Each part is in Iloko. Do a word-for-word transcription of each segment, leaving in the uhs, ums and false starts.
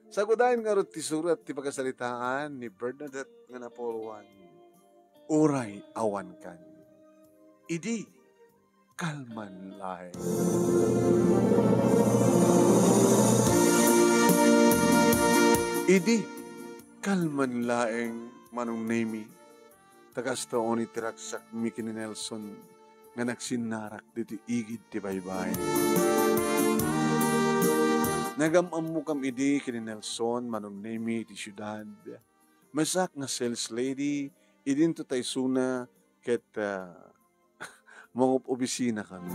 Sagudayen ngarud ti surat ti pakasaritaan ni Bernadette nga Napoleon. Uray awankan, idi kalman laeng. Idi kalman laeng, Manong Nemi, ta kasta unay ti ragsakmi ken ni Nelson nga nagsinnarak ditoy igid ti baybay. Nagam-ammokam idi ken ni Nelson, Manong Nemi, iti siudad. Maysaak nga sales lady, idinto ta isuna ket, ah, mangob-opisina kami.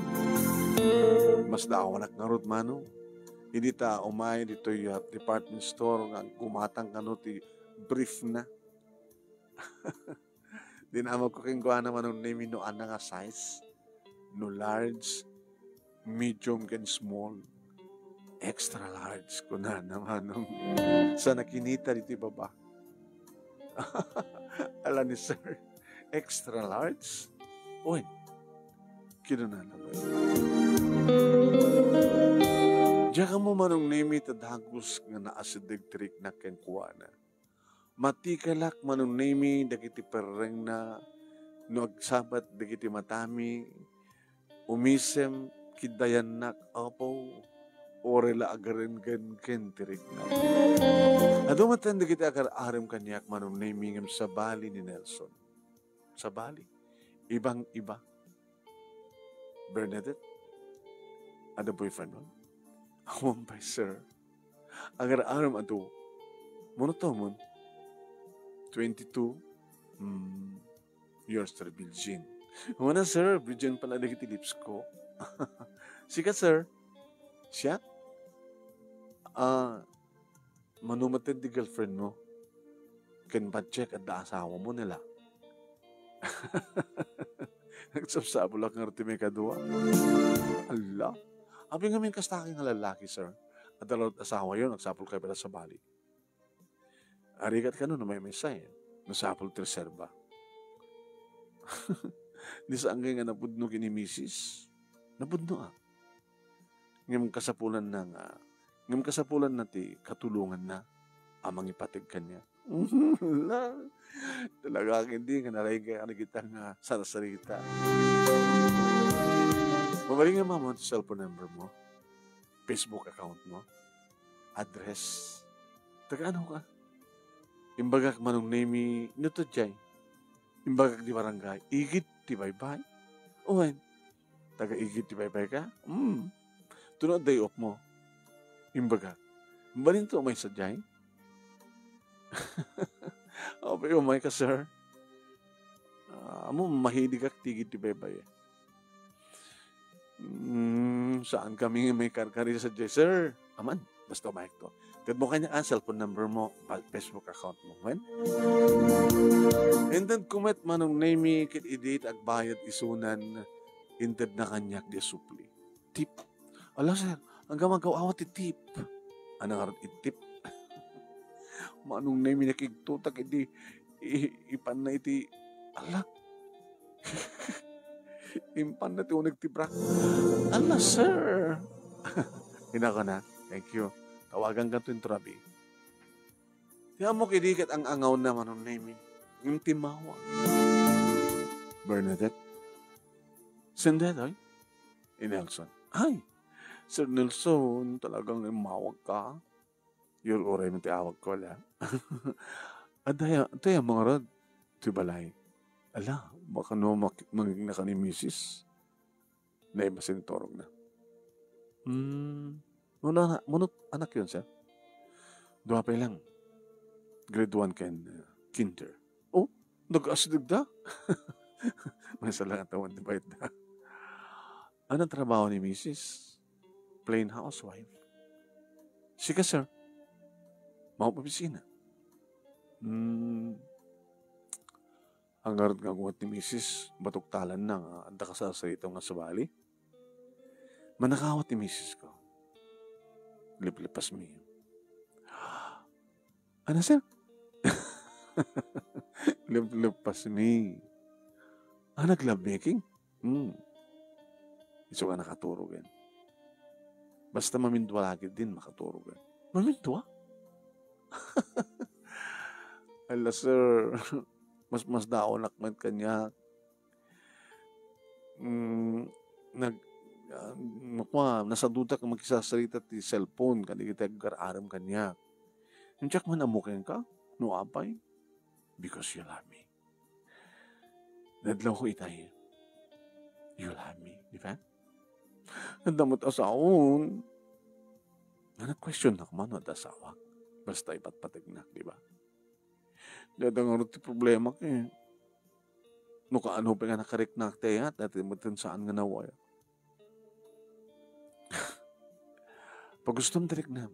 Masdaawanak ngarud, Manong. Idi ta umay ditoy, ah, department store nga gumatang kano ti brief na. Dinamagko kenkuana, Manong Nemi, no anna nga size, no large, medium, ken small. Extra large, kunana, Manong. Sa nakinita ditoy baba. Ala ni Sir, extra large? Uy, kinunana met. Diak ammo, Manong Nemi, ta dagus nga naasideg ti riknak kenkuana. Matikalak, Manong Nemi, dagiti perrengna no agsabat dagiti matami, umisem, kiddayannak, Apo, uray la agarenggen ken ti riknak. Adu met dagiti agar-arem kaniak, Manong Nemi, ngem sabali ni Nelson. Sabali. Ibang-iba. Bernadette, adda boyfriend mo? Awan pay, sir. Agar-arem adu. Mano taw man? Twenty-two? Hmm. You're still virgin. Wana, sir, virgin pala dagiti lips ko. Sika, sir? Siak? Ah, mano met ti girlfriend mo? Ken Bajek, adda asawa mo, nila? Nagsapsapulak ngarud ti maikadua. Alla. Apay ngamin kasta nga lallaki, sir? Adda la asawayo, nagsapulkayo pay la sabali. Arigat kano no maymaysa, eh. Nasapul ti reserba. Di saan ngay nga napudno ken ni misis? Napudno, ah. Ngem kasapulanna nga, ngem kasapulanna ti katulonganna a mangipateg kaniak. Talaga, hindi nga naraing kay ano kita nga sarasarita. Mabalin nga, mama, ti cellphone number mo, Facebook account mo, address. Taga ano ka? Imbagak, Manong Nemi, no to jay. Imbagak di barangay, igid ti baybay. Uwan, taga igid ti baybay ka? Hmm. Tuno day off mo. Imbagak, balin to may sa jay? Apay, umay ka, sir. Ah, amo, mahiligak ti igid ti baybay, eh. Mm, saan kami nga may karkari sa jay, sir? Aman, basta umayag to. Ket mo kanya ang cellphone number mo, pa-, Facebook account mo, wen? Inted ko met, Manong Nemi, ket idi ti agbayad isunan, inted na kaniak di asupli. Tip. Ala, sir, agam-agaw-awa ti tip. Ano nga iti tip? Manong Nemi, nakigtutak idi i-, ipanna iti, ala. Impanna ti uneg ti brak. Ala, sir. Inako na. Thank you. Tawagan ka to intro, abi. Ti ammok idi ket ang-angawna, Manong Nemi. Ngem timmawag. Bernadette. Sende, ay? Ni Nelson. Ay, Sir Nelson, talagang immawag ka. Your uray man ti awag ko, ala. Adaya, adaya mangarad ti balay. Ala, baka no mak-, mangigna ka ni misis. Naibasin turog na. Hmm. Mano na, mano anak yun, sir? Dua pa lang. Grade one ken, uh, kinder. Oh, nag-asideg da? May salangat awan di bayad da. Ano trabaho ni misis? Plain housewife. Sika, sir? Maup opisina. Hmm. Ang ngarud nga agunget ni misis, batok talan na nga adda kasasarita nga sabali. Manakawat ni misis ko. Liplipasmi. Ano, sir? Liplipasmi. Ah, nag-lovemaking? Hmm. Isu nga nakaturogen. Basta mamindua lagi din makaturogen. Mamindua? Ala, sir, mas, mas daonak met kaniak. Mm, nag-, ah, nakuan, nasadudak nga makisasarita ti cellphone, kadagiti agar-arem kaniak. Diak man ammo kenka, no apay? Because you love me. Nadlawko itay, you love me, di ba? Adda met asaon. Nga nag-question nak man no adda asawak. Basta ipatpategnak, di ba? Dada nga ti problema ko, eh. No kaano pa nga nakariknak ti ayat, dati met saan nga nawaya. Pagustom ti riknam,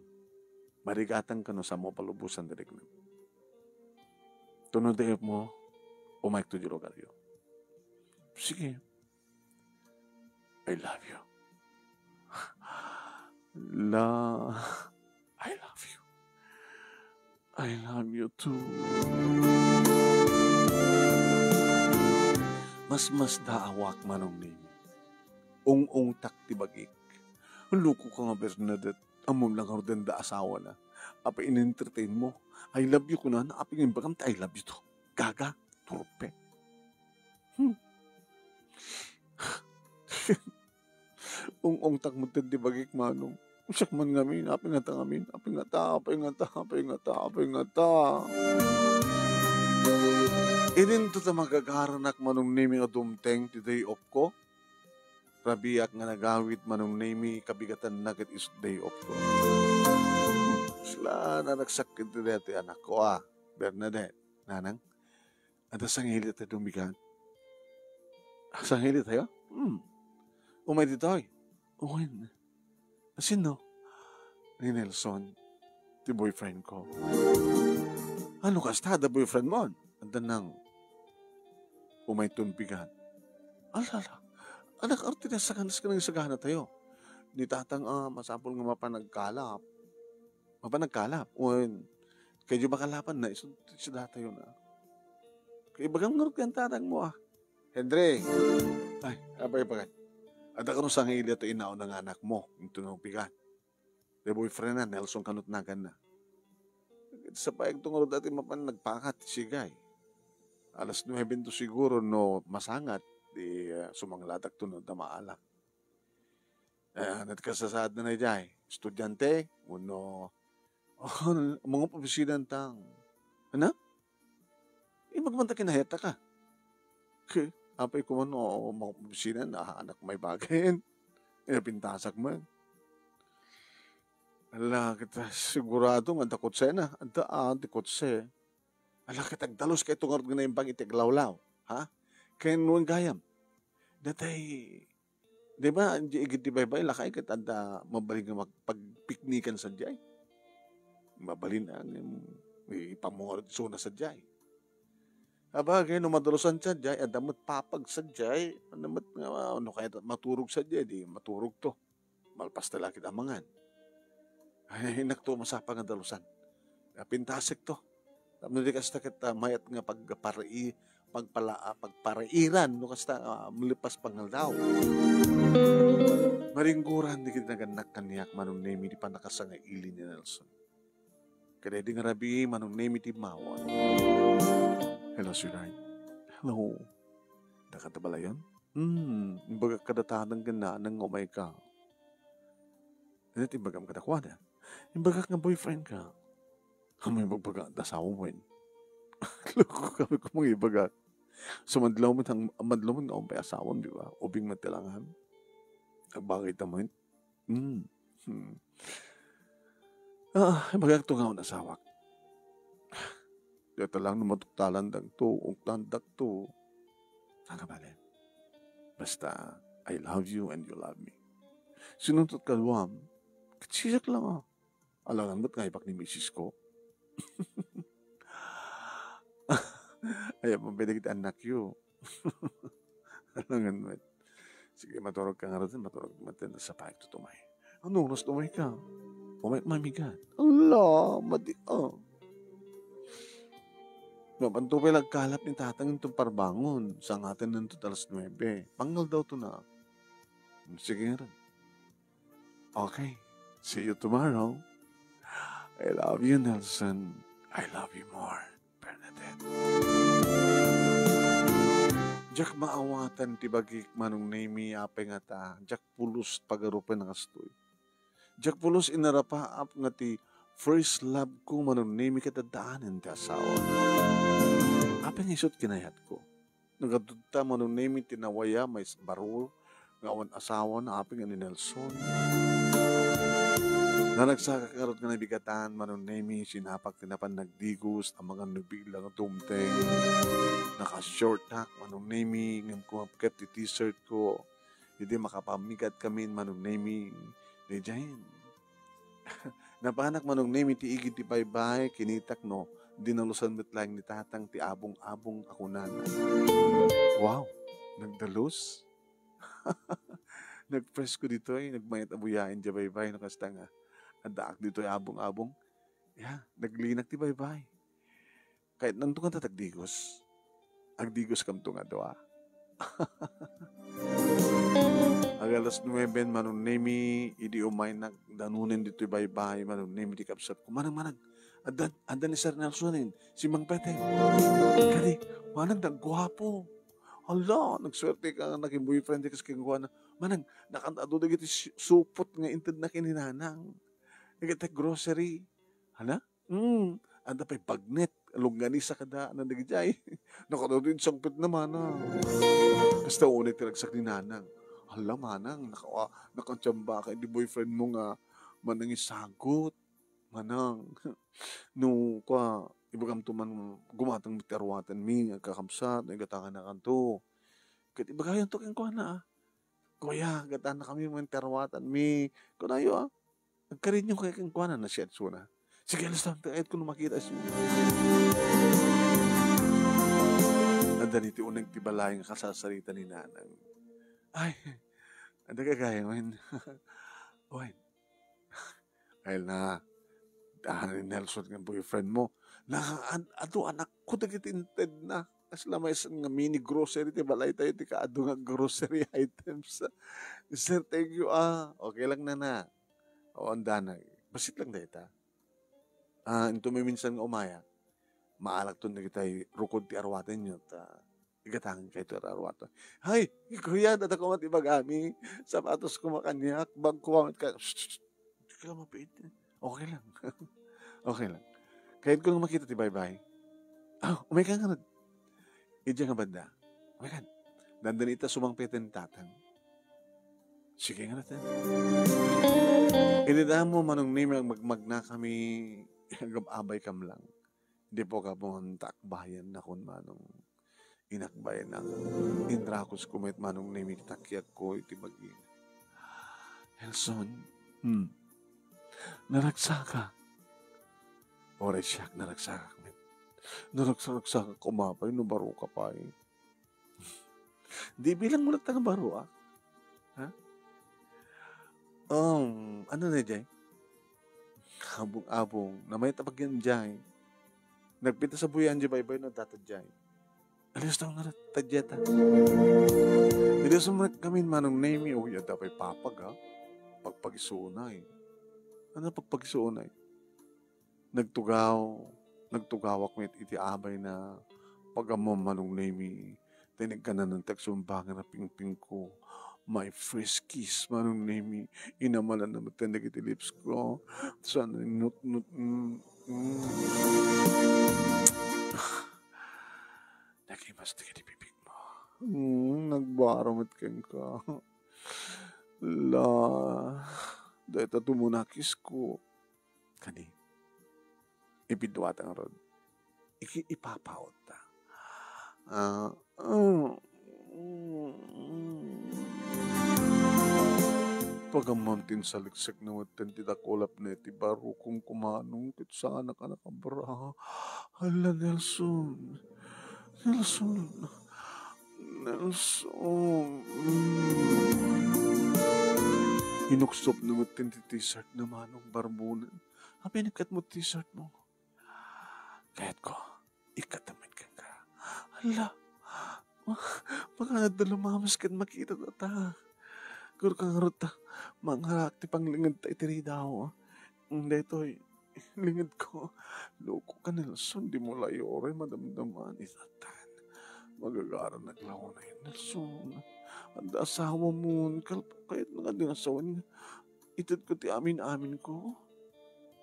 marigatang kano samo palubosan ti riknam. Tuno dayop mo, umayk to di lugaryo. Sige. I love you. La, I love you. I love you too. Mas, mas daawak, Manong Nemi. Ung-ungtak ti bagik. Loko ka nga, Bernadette. Ammom la ngarud adda asawana. Apay in-entertain mo? I love you kunana, apay nga imbagam ti I love you to? Gaga, turpe. Hmm. Ung-ungtak met ti bagik, Manong. Siak man ngamin, apay ngata ngamin, apay ngata, apay ngata, apay ngata, apay ngata. Idinto ta magagaranak, Manong Nemi, nga dumteng ti day off ko. Rabiak nga nagawid, Manong Nemi, kabigatanna ket isu day off ko. Sla, naragsak ket daytoy ti anakko, a, Bernadette, nanang. Adda sangilitayo dumbigan. Sangilitayo? Hmm. Umay ditoy. Wen. Asino? Ni Nelson, ti boyfriend ko. Ano kasta, adda boyfriend mo? Adda nang umay tumpigan. Ala, ala. Anak, arte na sagan-, sagan-, sagana tayo. Ni tatang, ah, masapul nga mapanagkalap. Mapanagkalap. Wen, kay di makalapan na, isu, isu datayo na. Kay ibagam ngarud kan tatang mo, ah. Henry. Ay, apay, apay. Adda kano sangilitayo inauna nga anak mo, inton nagpigan. Ti boyfriend na, Nelson kano ti naganna. Sapay to ngarud dati mapan nagpakat, sigay. Alas nuebe to siguro no masangat, di, ah, sumanglatak to no adda maala. Eh, ano ti kasasaad na na idiay? Estudiante? Wenno, oh, mangup-opisina tang. Ano? Imbag man ta kinayat ka. Ke, apay ko man, oo, mangup-opisina, na anak may bagay. Eh, pintasak man. Ala, kita sigurado nga adda kotse na. Adda, ah, di kotse. Ala, ket agdalus kay tungarod nga naimbag iti aglawlaw. Ha? Ken wen gayam. Datay, di ba, di, di baybay, lakay, ket adda mabalin nga mag-, pagpiknikan sadiay. Mabalin ang, um, ipamungarod isuna sadiay. Aba, kay no madalusan sadiay, adda met papag sadiay, ano met nga, ano kaya maturog sadiay, di maturog to. Malpas ta la ket amangan. Ay, nakto, masapa nga dalusan. Napintasek to. Tapno di kasta ket, ah, mayat nga pagparai-, pagpala-, ah, pagparairan, no kasta, ah, malipas pangaldaw. Maringguran di ket nagannak kaniak, Manong Nemi, di pannakasanga ili ni Nelson. Kadaydi nga rabii, Manong Nemi, ti mawat. Hello, sweetheart. Hello. Dakanta balayon? Hmm, imbagak kada tatang ken nanang nga umay ka. Ket imbagam kadakuada. Imbagak nga boyfriend ka. Amay bagbaga, da asawa mo, wen. Loko kami kung mga ibaga. So, madlaw mo tang-, madlaw mo nga umpay asawam, di ba? Ubing man ti langan. Nagbagay ta mo, wen. Hmm. Hmm. Ah, ibagak to nga un asawak. Dita lang no matuktalan dagto, uktan dagto. Nakabali. Basta, I love you and you love me. Sinuntot kaduam, katsisak lang, ah. Alangan met nga ibak ni misis ko. Ay, mabili kita anak yo. Alangan met. Sige, maturog ka nga rin, maturog met, sa paik to tumay. Ano, oras tumay ka? Umay, mamigat. Ala, madi, ah. Napanto pa'y nagkalap ni tatang itong parbangon. Sangaten nito alas nuebe. Pangal daw to na. Sige nga rin. Okay. See you tomorrow. I love you, Nelson. I love you more, Bernadette. Diak maawatan ti bagik, Manong Nemy, apay ngata, diak pulos pagarupen a kastoy. Diak pulos inarapaap nga ti first love ko, Manong Nemy, ket addaanen ti asawa. Apay nga isut kinayatko? Nagadu ta, Manong Nemy, ti nawaya, may s-, baro nga awan asawa na apay nga ni Nelson. Naragsakak ngarud nga nabigatan, Manong Nemy, sinapak ti napan nagdigos, amangan no bigla nga tumteng. Naka-short ak, Manong Nemy, ngem kumapkep ti t-shirt ko. Idi makapamigat kami, Manong Nemy, ni Jane. Napanak, Manong Nemy, ti igid ti baybay, kinitak no dinalusan met laeng ni Tatang ti abong-abong a kunana. Wow! Nagdalus? Nagpresko ditoy, nagmayat a buyaen diay baybay, no kasta nga addaak ditoy abong-abong. Ya, naglinak ti baybay. Kayatnanto kanta ti agdigos. Agdigoskamto nga dua. Ag alas nuebe, Manong Nemy, idi umaynak danunen ditoy baybay, Manong Nemy, ti kabsatko. Manang, manang, adda, adda ni Sir Nelsonen, si Mang Peteng. Kadi, manang, nagguapo. Hala, nagsuerte ka nga naging boyfriend ti kas kenkuana. Manang, nakantado dagiti su-, supot nga intedna ken ni Nanang. Dagiti grocery. Hala? Hmm, adda pay bagnet, longganisa kada, ano, dagijay. Nakadado insangpet na, manang. Kasta unay ti ragsak ni Nanang. Hala, manang, naka-, nakachamba ka, di boyfriend mo nga manangisagot, manang. No, kua, ibagamto man, gumatang ti aruatanmi, agkakabsat, no igatanganakanto. Ket ibagayonto kenkuana, ah. Kuya, gatannakami man ti aruatanmi. Kunayo, ah. Agkarinyo kay kenkuana, nasiadsona. Sige, alas na, kayatko no makita isu. Adda ditoy uneg ti balay nga kasasarita ni Nanang. Ay, adda gagayamen. Wen, ay na, ah, ni Nelson nga boyfriend mo. Na, an-, adu anakko dagiti intedna. Kasla maysa nga mini grocery ti balaytayo, ti kaadu nga grocery items. Sir, thank you, ah. Okay lang na na. O, andana. Bassit lang dayta. Ah, intoy maminsan nga umaya, maalakton dagitay rukod ti aruatenyo, ta igatangan kayto ti aruaten. Hay, kuya, adda koma ti bagami. Sapatos koma kaniak, bag koma met ka. Shh, shh, shh. Di ka lang mapiit. Okay lang. Okay lang. Kayatko nga makita ti baybay. Ah, umay ka ngarud. Idiay nga banda. Umay ka. Dandani ita sumangpet ni Tatang. Sige nga natin. Idi damo, Manong Nemy, agmagmagna kami, agab-abay kam lang. Di po ka pumunta akbayan na kun manong inakbayan na. Inrakos ko met, Manong Nemy, ti takiag ko iti bagina. Nelson, hmm, naragsaka. Oray siak, naragsaka met. Naragsaka koma pay no baro ka pay. Di bilang mo latta nga baro, ah. Ha? Um, ano na, jay? Abong-abong, namayat a pagyan, jay. Nagpita sa buyan, jay, baybay, no, tata, jay. Alis na nga, tadya ta. Hindi sa mga kami, Manong Nemy, uy, adda pay papag, ha? Pagpagisunay. Ano pagpagisunay? Nagtugaw, nagtugawak met iti abay na pagammom, Manong Nemy. Tinigkanan ti agsumbangan a pingpingko. My first kiss, Manong Nemy. Inamalan na met dagiti lips ko. Sana nutnot, mm, mm. Nagimas dagiti bibig mo. Mm, nagbaro met kenka. La, dayta tumo na kiss ko. Kadi, ipiduata ngarud. Iki-, ipapautta. Ah, ah, pagammom ti insaliksik na metten ti dakulap na iti barukong kumanong ket saanak a nakabra. Hala, Nelson. Nelson. Nelson. Mm. Inuksop na metten ti t-shirt na manong barbonen. Apay, ikkat mo t-shirt mo? Kayatko, ikkat met kenka. Hala, ma-, makanadda lumames ket makita ta. Kurka ngarud ta, mangarak ti panglinged ta iti ridaw. Daytoy, Lingedko, loko ka, Nelson, dimo layo uray madamdaman. Itatan, magagaranak launay, Nelson. Adda asawamon, kalpaket nga adda nga asawan nga itedko ti amin-aminko.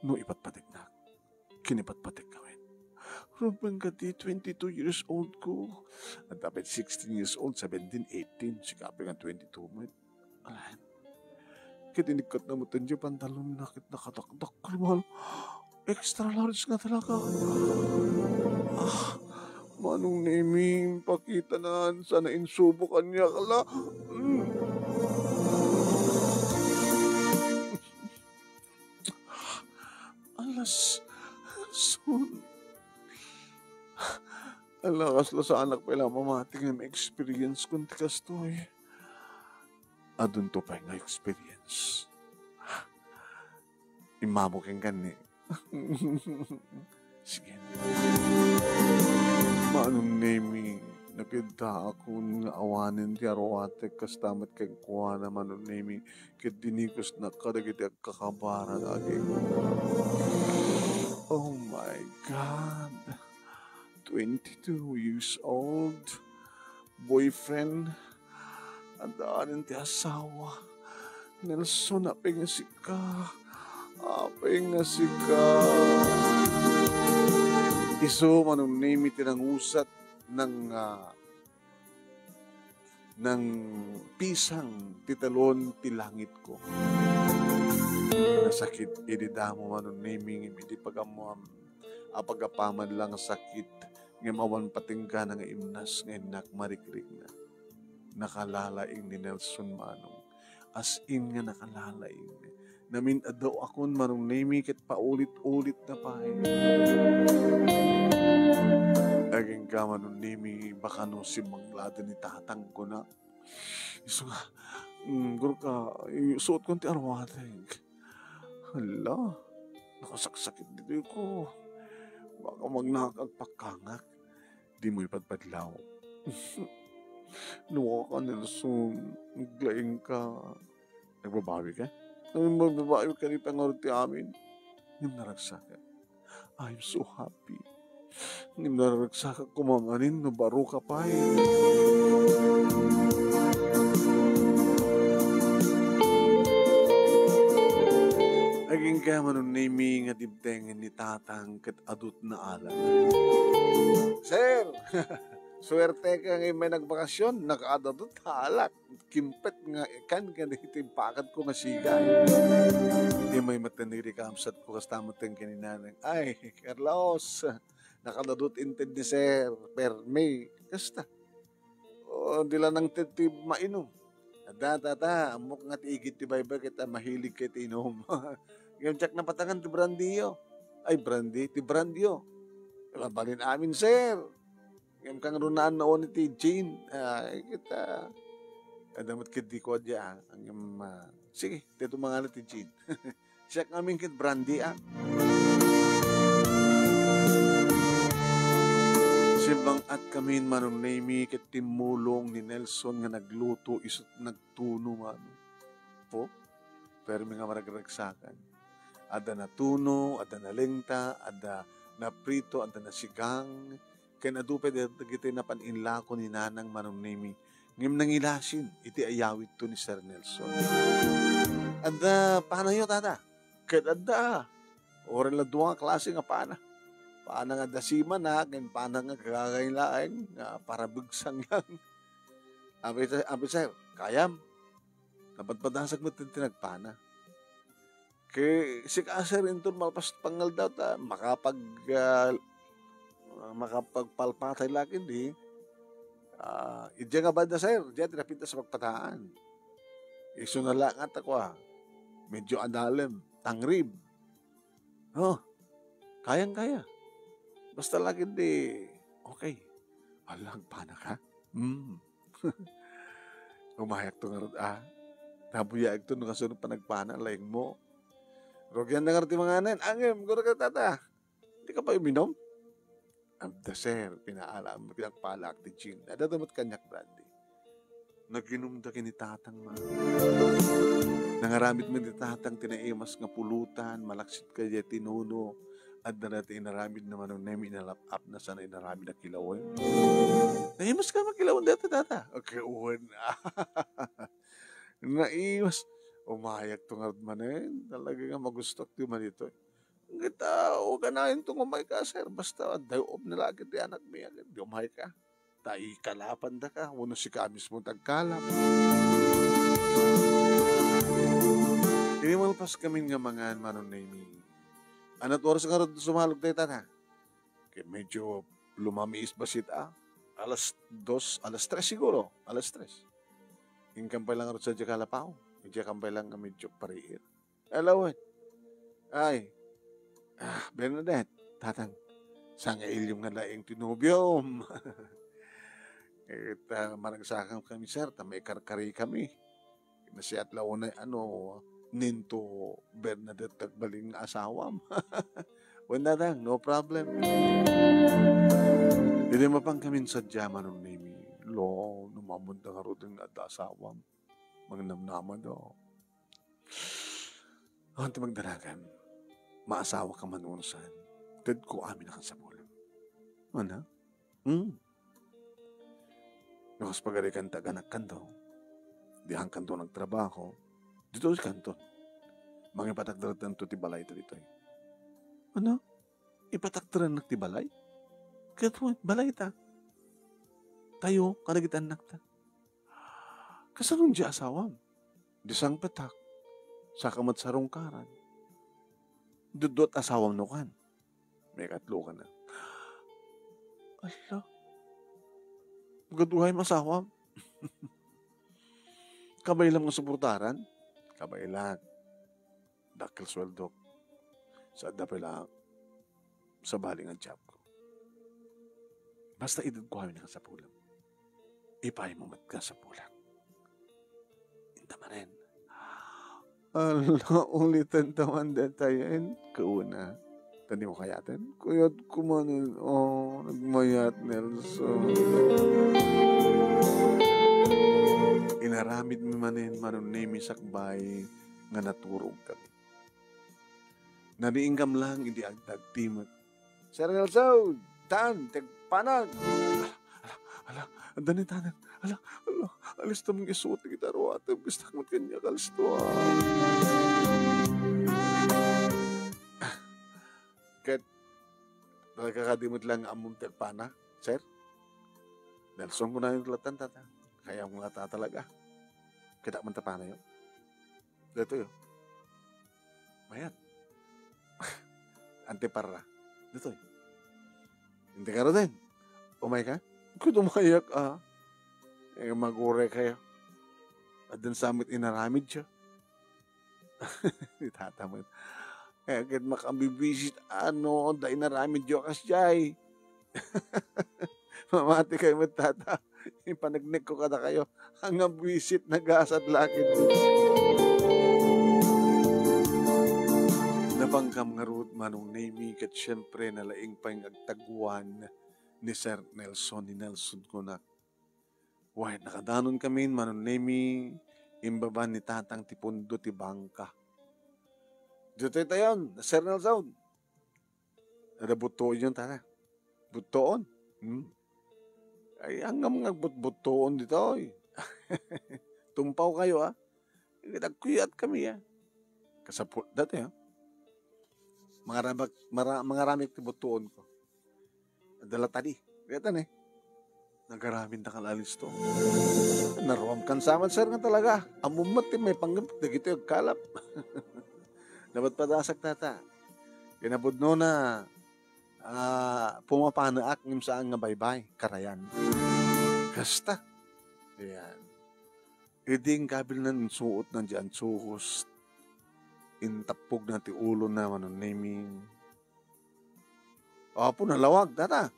No ipatpateknak, kinipatpatek ngamin. Rumbeng ka ti twenty-two years old ko. Adda pay sixteen years old, seventeen, eighteen, sika pay nga twenty-two met. Alan. Ket inikkatna met ti pantalonna ket nakadakdakkel, mahal. Extra large nga talaga. Ah, Manong Nemi, pakitanan, sana insubo kaniak, ala. Mm. Alas, sun. Ala, kasla saanak pay la mamati nga ma-experience kon ti kastoy. Adunto pay nga experience. Immamok kenka ni. Sige. Manong Nemi, nakiddaakon nga awanen ti aruatek kasta met kenkuana, Manong Nemi, ket dinikosnak kadagiti agkakabarak, aging. Oh my God. Twenty-two years old, boyfriend, adda anen ti asawa. Nelson, apay nga sika? Apay nga sika? Isu, Manong Nemi, ti nangusat nang, ah, nang pisang ti talon ti langitko. Nasakit idi damo, Manong Nemi, ngem idi pagammoam, apagapaman lang sakit, ngem awan patinggana nga imnas nga innak marikrikna. Nakalalaing ni Nelson, Manong. As in nga nakalalaing. Namin-adaw akon, Manong Nemi, ket paulit-ulit na pay. Agingga, Manong Nemi, baka no simangladen ni tatang ko na. Isu nga, mm, gurka, isuot kon ti aruatek. Hala, nakasaksakit ditoy ko. Baka magnaak agpakkangak. Dimo ipadpadlaw. Luaka, Nelson. Naglaing ka. Nagbabawi ka? Ano, magbabawi ka ni pangarod ti amin? Ngem naragsak. I'm so happy. Ngem naragsak koma manen no baro ka pay. Agingga, Manong Nemi, nga dimtengen ni tatang ket adutna alak. Sir! Suerte ka nga immay nagbakasyon, nakaadadut alak. Kimpet nga ikan ken iti impakadko nga siga. Immay met ti rikamsatko kasta met ken ni nanang. Ay, Carlos, nakadadut inted ni Sir Permi. Kasta. O, di la nangted ti mainum. Adda, tata, ammok nga ti igid ti baybay ket a mahilig ket inum. Ngem diak napatangan ti brandiyo. Ay, brandi, ti brandiyo. Mabalin amin, sir. Ngem kangrunaanna oni ti gin. Ay, kita. Adda met ket di ko adda, ah. Ngem, ah, sige, daytoy mangala ti gin. Siak ngamin ket brandy, ah. Simmang-at kamin, Manong Nemi, ket timmulong ni Nelson nga nagluto, isu't nagtuno, Manong. Po, permi nga maragragsakan. Adda natuno, adda nalengta, adda naprito, adda nasigang, ken adu pay dagiti napan inlako ni Nanang, Manong Nemi, ngem nangilasin iti ayawidto ni Sir Nelson. Adda panayo, tata? Ket adda. Uray la dua nga klase nga pana. Pana nga adda simana, ken pana nga gagay laeng, nga parabegsang lang. Abi, abi, sir, kayam? Napadpadasag met ti nagpana. Ket sika, sir, inton malpas pangngaldaw ta makapag-, ah, makapagpalpatay la ketdi. Ah, idiay nga banda, sir, diay ti napintas a pagpataan. Isuna la nga ta kua, medyo adalem, tangrib. Oh, kayang-kaya. Basta la ketdi, okay. Hala, agpana ka? Hmm. Umayakto ngarud, ah. Nabuyaigto no kasano panagpana, laengmo. Rugian na ngarud ti manganen. Ngem, gura ka, tata. Di ka pay uminom? Adda, sir, pinaala, pinagpalaak ti gin. Adda met kaniak brandy. Naginumda ken ni tatang, ma. Nangaramid met ni tatang ti naimas nga pulutan, malaksid kadi a tinuno, adda dayta inaramid na Manong Nemi, inalap-apna sana inaramid a kilawen. Naimas ka makilawen dayta, tata? Okay, wen. Naimas. Umayagto ngarud manen. Talaga nga magustok ti man itoy. Ngem, ah, uganayon to nga umayka, sir. Basta, adda ubing na lagi ti anakmi, agid, di umayka. Ta ikalapandaka, wenno sika mismo ti agkalap. Idi malpas kamin nga mangan, Manong Nemi. Anat oras ngarud sumalog dayta, tata? Ket medyo lumamiis bassit, a. Alas dos, alas tres siguro. Alas tres. Inkam pay lang ngarud sadiay kalapaw. Idiakam pay lang nga medyo pariir. Hello, eh. Ay. Ah, Bernadette, tatang, saan nga ilim nga laeng ti nobiom? Ket, ah, maragsakam kami, sir, ta maikarkari kami. Nasiat la unay, ano, ninto Bernadette ti agbalin nga asawam. Wen, tatang, no problem. Idi mapan kamin sadiay, Manong Nemi, lo, no maammoda ngaruden nga adda asawam. Mangnamnamada. Awan ti magdanagan, maasawaka man wenno saan, tedko amin a kansapulem. Ania? Hmm. No kas pagarikan ti aganakkanto, diakkanto nagtrabaho, ditoy kanton. Mangipatakdertanto ti balayta ditoy. Ania? Ipatakderannak ti balay? Ket wen, balayta. Tayo, kadagiti annakta. Kasano diay asawam? Di sangpetak. Saka met sarungkaran. Dudduat asawam no kan. Maikatlo ka na. Ala. Gaduay masawam. Kabaylam nga suportaran? Kabaylan. Dakkel sueldok. Sa adda pay laeng sabali nga jobko. Basta itedko amin a kasapulam. Ipaaymo met kasapulak. Inta manen. Ala, ulitan ta man datayen, kuna. Ta dimo kayaten? Kayatko manen, oh, nagmayat, Nelson. Inaramidmi manen, Manong Nemi, sakbay nga naturog kami. Nariingkam lang idi agdagti met. Sir Nelson, tan, ti agpanag. Ala, ala, ala, adda ni tanan. Ala, ala, alistom nga isuot dagiti aruatem. Kastak met kaniak, alistom. Ket, talaga kadi met lang ammom ti agpana, sir? Nelson, kunayo ti latan, tata. Kayam nga ta talaga. Kita man ta panayo. Daytoy, oh. Mayat. Antiparra. Daytoy. Inti ka ruten. Umay ka? Kud umayak, ah. Eh, maguray kayo. Addan sa met inaramid siya. Ni tata met. Eh, ket makabibisit, ano, da inaramid yo kas jay. Mamati kayo met, tata. Ipaneknekko kadakayo. Nga buisit, nagasat lakit. Napangkam ngarud, Manong Nemi, ket siempre, nalaing pay nga agtaguan ni Sir Nelson, ni Nelson kunak. Wen, nakadanon kamin, Manong Nemi, imbabaen ni tatang ti pundo ti bangka. Ditoy tayon, Sir Nelson. Ada buttoon yon, tana. Buttoon? Hmm? Ay, anggam nga butbuttoon ditoy. Tumpaw kayo, ah. Ket agkuyat kami, ah. Kasapul, dati, ah. Mangarabak, mara-, mangaramik ti buttoon ko. Adda la tadi. Kaya tan, eh. Nagaramin ta kalalis to. Naruam kan saman, sir, nga talaga. Ammom met ti maipanggep dagiti agkalap. Napadpadasak, tata. Kinapudnona, ah, pumapanaak ngem saan nga baybay, karayan. Kasta. Ayan. Idi inkabilnan, insuotna diay ansuhos, intappogna ti ulona, Manong Nemi. Apo, nalawag, tata.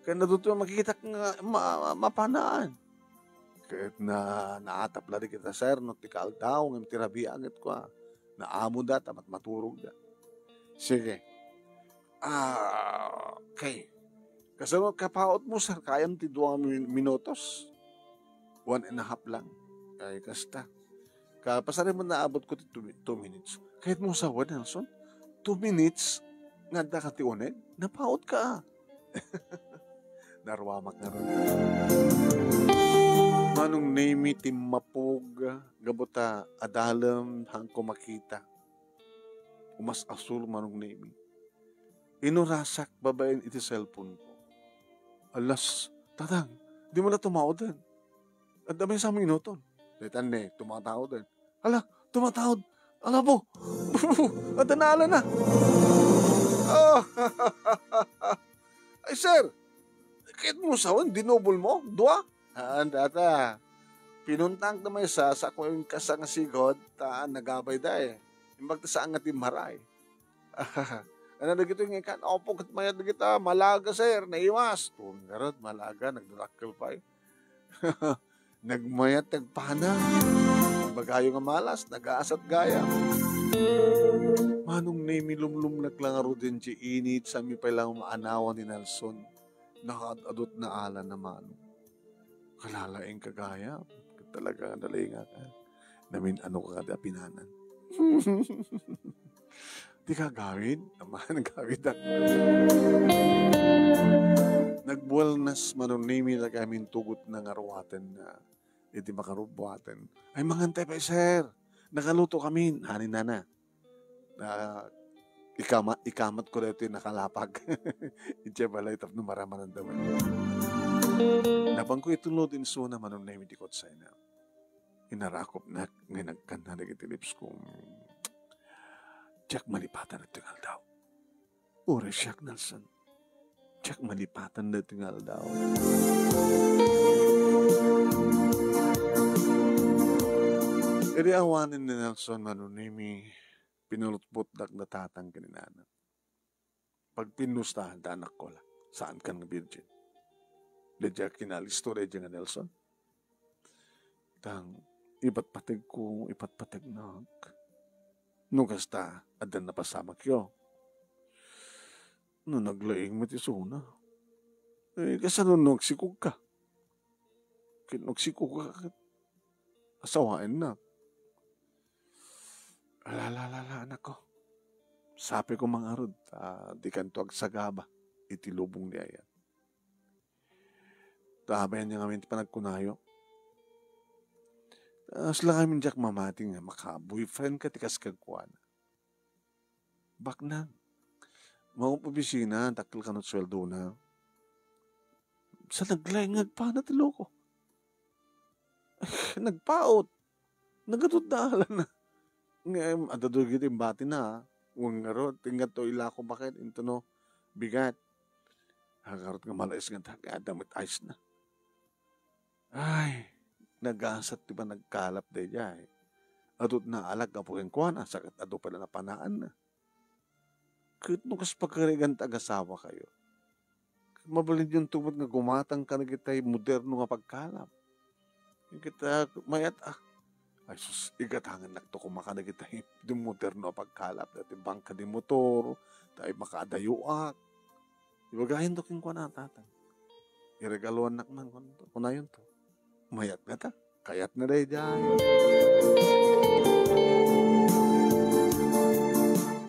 Kaya nadutong makitak nga ma-, ma-, mapanaan. Ket na, naatap la di kita, sir, no ti kaaldaw, ngem ti rabii, ket kua, naamo da, ta mat-, maturog da. Sige. Ah, okay. Kasano kapaot mo, sir? Kayam ti dua nga min-, minutos? One and a half lang. Ay, kasta. Kapasarin mo naabot ko ti two, two minutes. Kayat mo sawen, Nelson? Two minutes nga adda ka ti uneg? Napaot ka. Naruamak ngarud. Manong Nemi, timmapog, gapu ta adalem, haanko makita. Umas-asul, Manong Nemi. Inurasak babaen iti cellphone ko. Alas, Tatang, dimo la tumaoden. Adda maysa a minuton. Daytan ne, tumataoden. Ala, tumataod. Ala po. Adda naalana. Oh. Ay, sir. Kayat mo sawen, dinubol mo? Dua? Haan, data. Pinuntaak da maysa, sa ko yung kasa nga sigod, ta nagabay da eh. Imbag ta saan nga timmaray. Ano dagito nga ikan? Opo, ket mayat dagita. Malaga, sir. Naiwas. Tun, garod, malaga. Nagdurakkel pa eh. Nagmayat, nagpana. Bagayo nga malas, nagaasat gayam. Manong Nemi, lumlumlak lang ngaruden ti init, saan mi pay lang maanawan ni Nelson. Nakaad-adot na ala na Manong. Kalalaing ka gayam. Talaga nga nalingak, ah. Namin-ano ka nga di apinanan. Di ka gawid? Naman, gawid ak. Nagbuelnas, Manong Nemi, nagamin tugot na nga ruwaten na iti makarubuaten. Ay, mangantay pa, sir. Nakaluto kami. Hanin nana. Ah, ikama-, ikamat ko daytoy nakalapag. Idiay balay tapno maramanan da man. Napan ko itulod insuna, Manong Nemi, ti kutsayna. Inarakopnak nga nagkanna dagiti lips ko. Diak malipatan daytoy nga aldaw. Uray siak, Nelson. Diak malipatan daytoy nga aldaw. Idi awanen ni Nelson, Manong Nemi, pinulutpotdak da tatang ken ni nana. Pagpinnusta, da anakko la. Saan kan nga virgin. Daydiay kinalistorya daydiay nga Nelson. Tang, ipatpategko, ipatpategnak. No kasta, addan napasamakyo. No naglaing met isuna. Eh, kasano no agsikog ka? Ket no agsikog ka, ket asawaennak. Ala, ala, ala, ala, anakko. Sapay ko mangarud, ta dikanto agsagaba iti lubong ni Ayan. Ta abayan niya ngamin ti panagkunayo. Kasla ngamin diak mamati nga maka-boyfriend ka ti kas kenkuana. Baknang, maum-, opisina, dakkel kano ti sueldona. Sa naglaing nga agpana ti loko. Nagpaot. Nagadut da alana. Ngem, adda dagiti imbatina, ah. Wen ngarud, ti ngadto ilako baket, intono, bigat. Agarot nga malais nga dagada met ayos na. Ay, nagasat ti panagkalap daydiay. Adut naalak gapu kenkuana, sa ket adu pay la napanaanna. Ket no kas pagarigan ti agasawakayo, mabalinyon to met nga gumatang kadagitay moderno nga pagkalap. Ket, ah, mayat, ah, ay sus, igatangannak to koma kadagitay di moderno a pagkalap, dati bangka di motor, tay makaadayoak. Ibagayon to kenkuana, tatang. Iregaluannak man, kun-, kunayon to. Mayat ngata. Kayat na daydiay.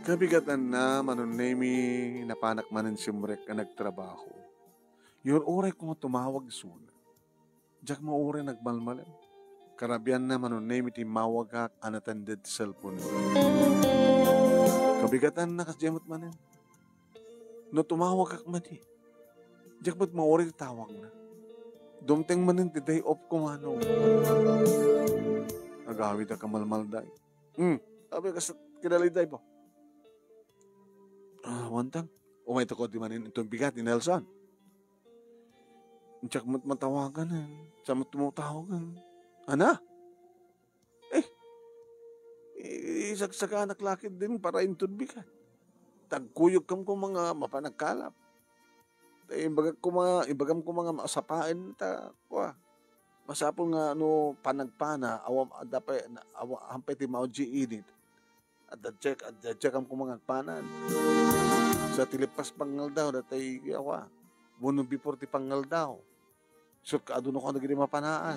Kabigatanna, Manong Nemi, napanak manen simrek a nagtrabaho. Yun, uray koma tumawag isuna. Diak mauray nagmalmalem. Karabianna, Manong Nemi, timmawagak a natended ti cellphone. Kabigatanna, kasdiay met manen. No tumawagak madi, diak met mauray ti tawagna. Dumteng manen ti day off ko, Manong. Agawid a kamalmalday. Hmm, sabi ka sa kinaliday ba? Ah, wantang. Umay to ko di manen itong bigat ni Nelson. Diak met matawagan, eh. Sa met tumatawagan. Ana? Eh, i-, isagsaganak la ketdin para inton bigat. Tagkuyog kam koma nga mapan agkalap. Ta imbagak koma, imbagam koma nga masapaen ta, kua. Masapul nga no panagpana, awan, adda pay, awan, hampay ti maudji init. Adda check, adda check am koma nga agpanan. Sa ti lipas pangaldaw, datay, awa, wenno before ti pangaldaw. Sut ka adu no kano dagiti mapanaan.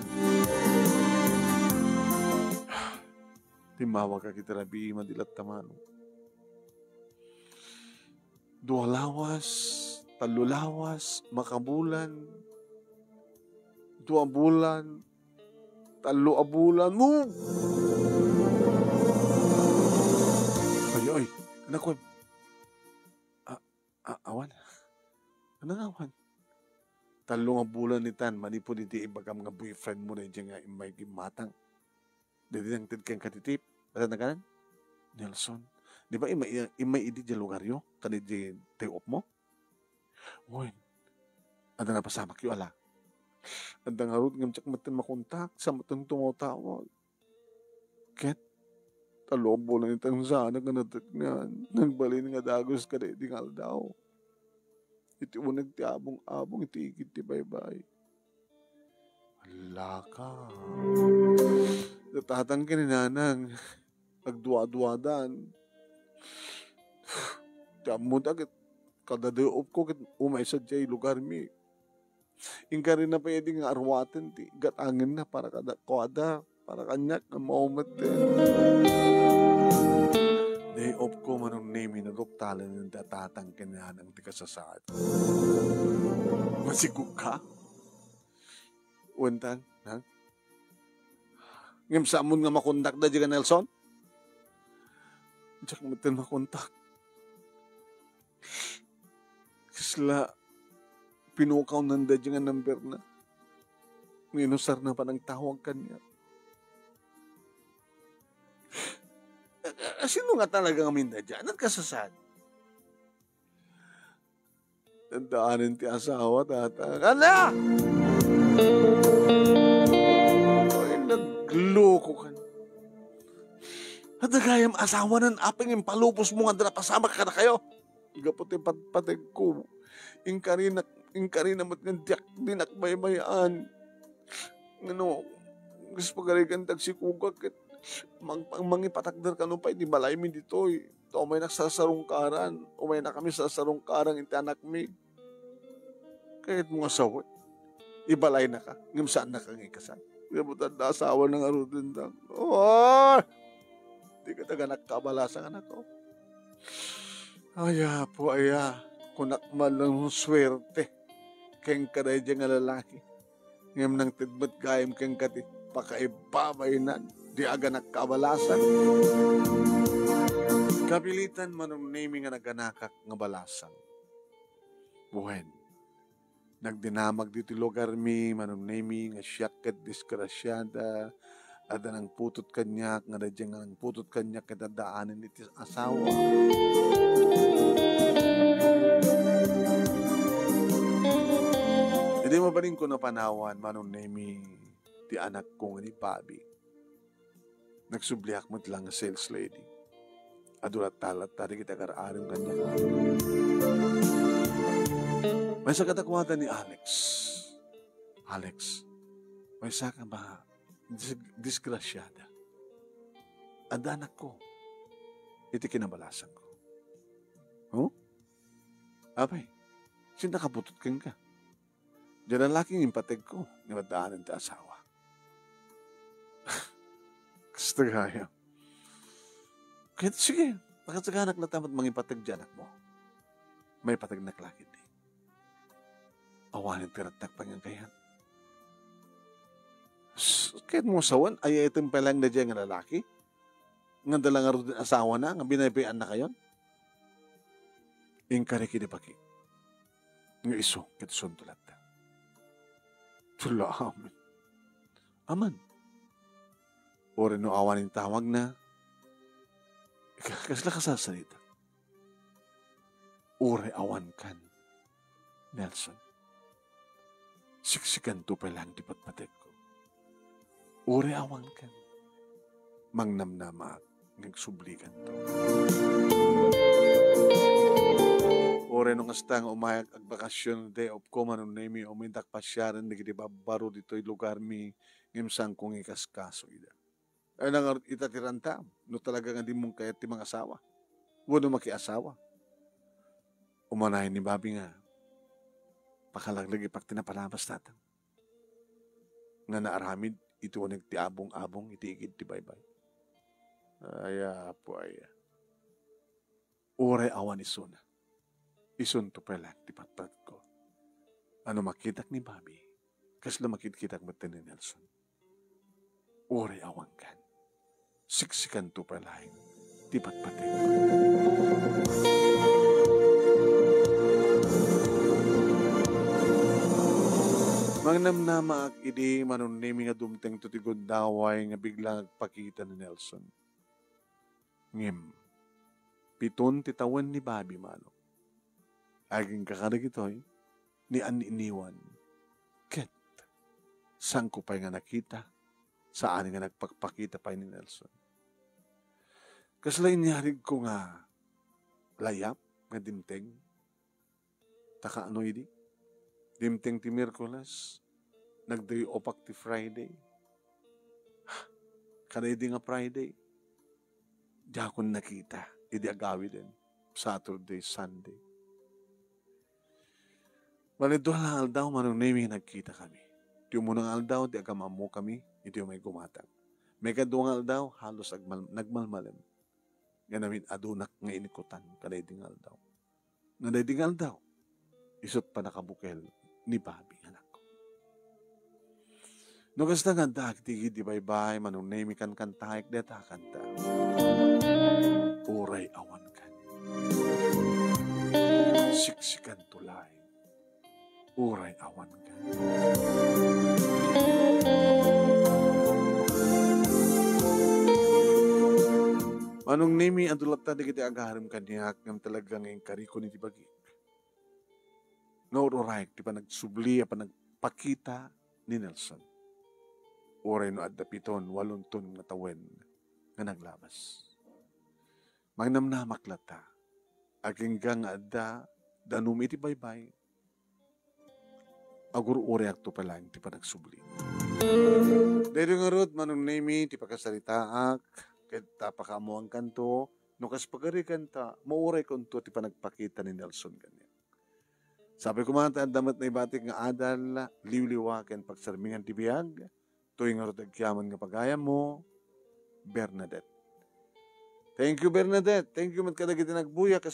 Timmawagak iti rabii, madi latta manong. Dua lawas, tallo lawas, makabulan, dua bulan, tallo a bulan. Mo! Ay, ay, anak ko. A-, awan. Ano nga awan? Tallo nga bulan itan, manipud iti ibagam nga boyfriend mo na nga immay gimmatang. Daydi nangted kenka ti tip. Ata naganan? Nelson. Di ba immay, immay idi diay lugaryo? Kadi diay day off mo? Wen, adda napasamakyo, ala. Adda ngarud ngem diak metten makontak, sa metten tumawtawag. Ket, tallo a bulan itan saanak nga natekngan, nagbalin nga dagus kadaydi nga aldaw. Iti uneg ti abong-abong iti igid ti baybay. Allaka. Natatang ken ni nanang. Agduaduadan. Ti ammoda ket kada day off ko ket umay sadiay lugarmi. Inkarina pay idi nga arwaten ti gat-angenna para kadakuada, para kaniak nga maumetten. Day off ko, Manong Nemi, naduptalen ti tatang ken ni nanang ti kasasaad. Masigurka? Wen tan, ha? Ngem saan mo nga makontak daydi nga Nelson? Diak metten makontak. Kasla, pinukawnan daydi nga number na. Nga inusarna panagtawag kaniak. A-, a-, sino nga talaga nga minda dyan? Nagkasasad? Tandaanen ti asawa, tata. Ala! Ay, nagloko ka. Adda gayam asawanan, apay nga impalubos mo nga adda napasamak kadakayo? Gapu ti patpategko. Inkarina, inkarina met nga diak, dinak baybay-an. Ngano, gusto pagarigan tagsikuga ket mang-, mang-, mangipatakder kano pay di balaymi ditoy. Ta umaynak sarsarungkaran, umaynakami sarsarungkaran iti anakmi. Kayatmo nga sawen, ibalaynaka, ngem saannaka nga ikasal. Gapu ta adda asawana ngaruden. Oy! Dika taga nakabalasan, anakko. Ay, Apo, aya, kunak man lang suwerte kenka daydiay nga lalaki. Ngem nangted met gayam kenka ti pakaibabaynan, di aganak kabalasan. Kapilitan, Manong Nemi, nga naganakak nga balasang. Wen, nagdinamag ditoy lugarmi, Manong Nemi, nga siak ket disgrasiada, adda nangputot kaniak, nga daydiay nga nangputot kaniak ket addaanen iti asawa. Idi mabalinko napanawan, Manong Nemi, ti anakko nga ni Bobby. Nagsubliak met lang nga sales lady. Adu latta, latta dagiti agar-arim kaniak. Maysa kadakuada ni Alex. Alex, maysa ka ba dis-, disgrasiada. Adda anakko iti kinabalasangko. Huh? Apay, sino nakaputot kenka? Diay lalaki nga impategko, nga addaanen ti asawa. Kasta gayam. Ket sige, pakataganak latta met mangipateg diay anakmo. Maipategnak la ketdi. Awanen ti rattak pay nga aggayan. S-, kayatmo sawen, ay-ayatem pay laeng daydiay nga lalaki? Nga adda la ngaruden asawana, nga binaybayanna kayon? Inkari ken ni Paki nga isu ket isunto latta. Tula amin. Aman. Uray no awan intawagna, ka-, kasla kasasarita. Uray awan kan, Nelson, siksikanto pay laeng ti patpategko. Uray awan kan, mangnamnamaak nga agsublikanto. Uray no kasta nga umayak agbakasyon, day off ko, Manong Nemi, umaydak pasiaren dagiti babbaro ditoy lugarmi, ngem saanko nga ikaskaso ida. Ay, nangarud ita ti rantam, no talaga nga dimmon kayat ti mangasawa wenno makiasawa. Umanayon ni Bobby nga pakalaglagipak ti napalabas, tatang, nga naaramid iti uneg ti abong-abong iti igid ti baybay. Ay, Apo, ay. Uray awan isuna, isunto pay laeng ti patpatko. No makitak ni Bobby, kasla makitkitak met ni Nelson. Uray awan kan, siksikanto pay laeng ti patpatko. Mangnamnamaak idi Manong Nemy nga dumtengto ti gundaway nga bigla nga agpakita ni Nelson. Ngem, piton ti tawen ni Bobby, Manong. Agingga kadagitoy ni aniniwan. Ket saanko pay nga nakita, saan nga nagpakpakita pay ni Nelson. Kasla inyarigko nga layap nga dimteng. Ta kaano idi? Dimteng ti Miyerkules, nagdayupak ti Friday. Kada idi nga Friday, diakon nakita idi agawiden, Saturday, Sunday. Wen, dua la nga aldaw, Manong Nemy, nagkitakami. Ti umuna nga aldaw, ti agam-ammokami iti umay gumatang. Maikadua nga aldaw, halos agmal-, nagmalmalem. Ngem amin adunak nga inikutan kada idi nga aldaw. Ngem daydi nga aldaw, isut' pannakabukel ni Bobby nga anakko. No kasta nga adda agtigid ti baybay, Manong Nemy, kankantaek dayta a kanta. Uray awan kan, siksikanto laeng. Uray awan kan, Manong Nemy, adu latta dagiti agarem kaniak ngem talaga nga inkarikon iti bagik nga ur-urayek ti panagsubli a panagpakita ni Nelson. Uray no adda piton, walonton nga tawen nga naglabas. Mangnamnamak latta, agingga nga adda danum iti baybay, agur-urayakto pay laeng ti panagsubli. Daytoy ngarud, Manong Nemy, ti pakasaritaak, ket ta pakaammoankanto, no kas pagarigan ta, mauraykonto ti panagpakita ni Nelson kaniak. Sapay koma ta adda met naibatik nga adal, liwliwa ken pagsarmingan ti biag, toy ngarud agkiaman nga pagayammo, Bernadette. Thank you, Bernadette. Thank you met kadagiti nagbuya kas